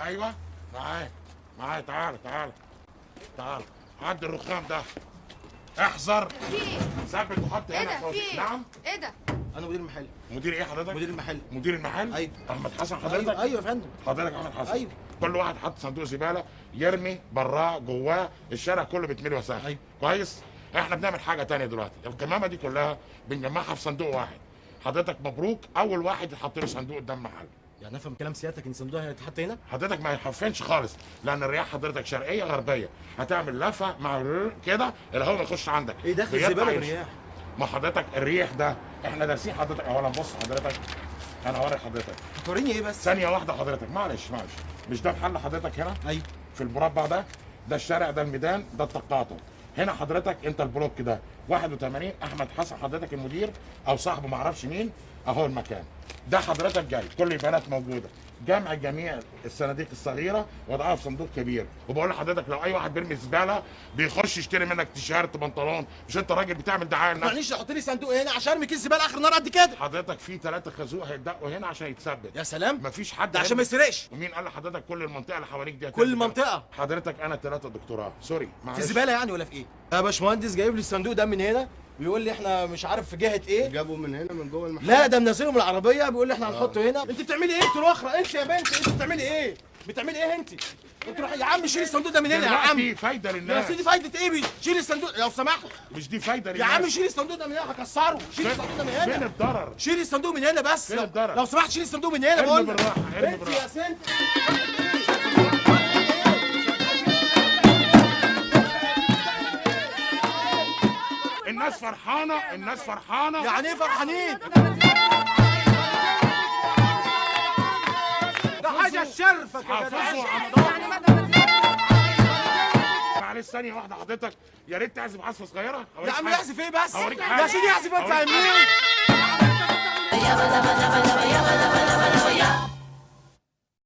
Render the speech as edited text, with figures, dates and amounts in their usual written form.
ايوه معايا معايا، تعال تعال تعال عند الرخام ده، احذر. في ايه؟ ثبت وحط ايه هنا ده؟ فوق. في ايه؟ نعم. ايه ده؟ انا مدير المحل. مدير ايه حضرتك؟ مدير المحل. مدير المحل؟ ايوه. احمد حسن حضرتك؟ ايوه ايوه يا فندم. حضرتك احمد حسن. ايوه. كل واحد حط صندوق زبالة يرمي براه جواه، الشارع كله بيتملي وساخ. ايوه. كويس؟ احنا بنعمل حاجة تانية دلوقتي، القمامة دي كلها بنجمعها في صندوق واحد. حضرتك مبروك، اول واحد يحط له صندوق قدام محل. يعني افهم كلام سيادتك ان الصندوق هيتحط هنا؟ حضرتك ما يحفنش خالص، لان الرياح حضرتك شرقية غربية، هتعمل لفه مع كده الهواء ما يخش عندك. ايه دخل بيطلع الزبالة يمشي. بالرياح؟ ما حضرتك الريح ده احنا دارسين حضرتك. اولا بص حضرتك، انا هوري حضرتك. هتوريني ايه بس؟ ثانية واحدة حضرتك، معلش معلش. مش ده محل حضرتك هنا؟ ايوه. في المربع ده، ده الشارع، ده الميدان، ده التقاطع. هنا حضرتك انت البلوك ده 81 احمد حسن حضرتك المدير او صاحبه معرفش مين، اهو المكان ده حضرتك جاي، كل البنات موجودة، جمع جميع الصناديق الصغيرة وضعها في صندوق كبير. وبقول لحضرتك لو اي واحد بيرمي زبالة بيخش يشتري منك تيشيرت بنطلون، مش انت راجل بتعمل دعاية لنفسك؟ معلش حط لي صندوق هنا عشان ارمي كيس زبالة اخر النهار قد كده. حضرتك في 3 خازوق هيتدقوا هنا عشان يتثبت. يا سلام، مفيش حد ده عشان ما هيرمي. يسرقش. ومين قال لحضرتك كل المنطقة اللي حواليك دي كل هتعمل كده؟ المنطقة. حضرتك انا 3 دكتوراه، sorry معلش. في زبالة يعني ولا في ايه؟ يا باشمهندس جايب لي الصندوق ده من هنا، بيقول لي احنا مش عارف في جهة ايه. جابوا من هنا من جوه المحل؟ لا ده منزله من العربية، بيقول لي احنا هنحطه هنا. انت بتعملي ايه انت الاخرى؟ انت يا بنت انت بتعملي ايه؟ بتعملي ايه انت؟ انت روحي يا عم شيل الصندوق ده من هنا يا عم. دلوقتي فايده يا للناس. سيدي فايده ايه؟ شيل الصندوق لو سمحت. مش دي فايده يا للناس. عم شيل الصندوق ده من هنا، هكسره. شيل الصندوق ده من فين هنا. الضرر؟ شيل الصندوق من هنا بس. فين لو, الضرر؟ لو سمحت شيل الصندوق من هنا. ارمي بقول لك. بالراحة، ارمي انت بالراحة. يا سنت. الناس فرحانة، الناس فرحانة. يعني ايه فرحانين؟ ده حاجة تشرفك يا جدع. حافظوا على النظافة. معلش ثانية واحدة حضرتك، يا ريت تعزف عزفه صغيرة. يا عم احذف ايه بس؟ هوريك حاجة. يا سيدي احذف انت هوريك يا مين؟ حاجة.